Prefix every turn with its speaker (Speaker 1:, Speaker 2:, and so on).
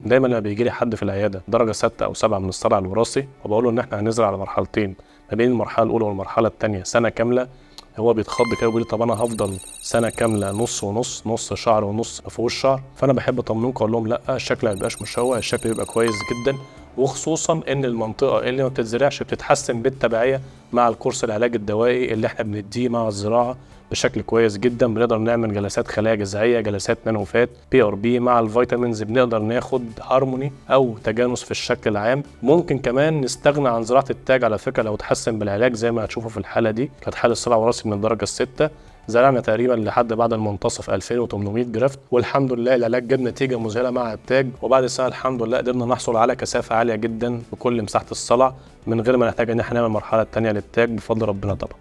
Speaker 1: دايما لما بيجي لي حد في العيادة درجه 6 او 7 من الصلع الوراثي وبقول له ان احنا هنزرع على مرحلتين ما بين المرحلة الاولى والمرحلة الثانية سنة كامله، هو بيتخض كده وبيقول لي طب انا هفضل سنة كاملة نص ونص، نص شعر ونص ما فيهوش شعر؟ فانا بحب اطمنكم اقول لهم لا، الشكل ما بيبقاش مشوه، الشكل بيبقى كويس جدا، وخصوصا ان المنطقة اللي ما بتتزرعش بتتحسن بالتبعيه مع الكورس العلاج الدوائي اللي احنا بنديه مع الزراعة بشكل كويس جدا. بنقدر نعمل جلسات خلايا جذعيه، جلسات nanofat، PRP مع ال vitamins، بنقدر ناخد هارموني او تجانس في الشكل العام. ممكن كمان نستغنى عن زراعة التاج على فكرة لو اتحسن بالعلاج زي ما هتشوفوا في الحالة دي، كانت حاله صلع وراثي من الدرجة السادسة، زرعنا تقريبا لحد بعد المنتصف 2800 graft، والحمد لله العلاج جاب نتيجة مذهلة مع التاج، وبعد سنة الحمد لله قدرنا نحصل على كثافة عالية جدا بكل مساحة الصلع من غير ما نحتاج ان احنا نعمل المرحلة الثانية للتاج بفضل ربنا طبعا.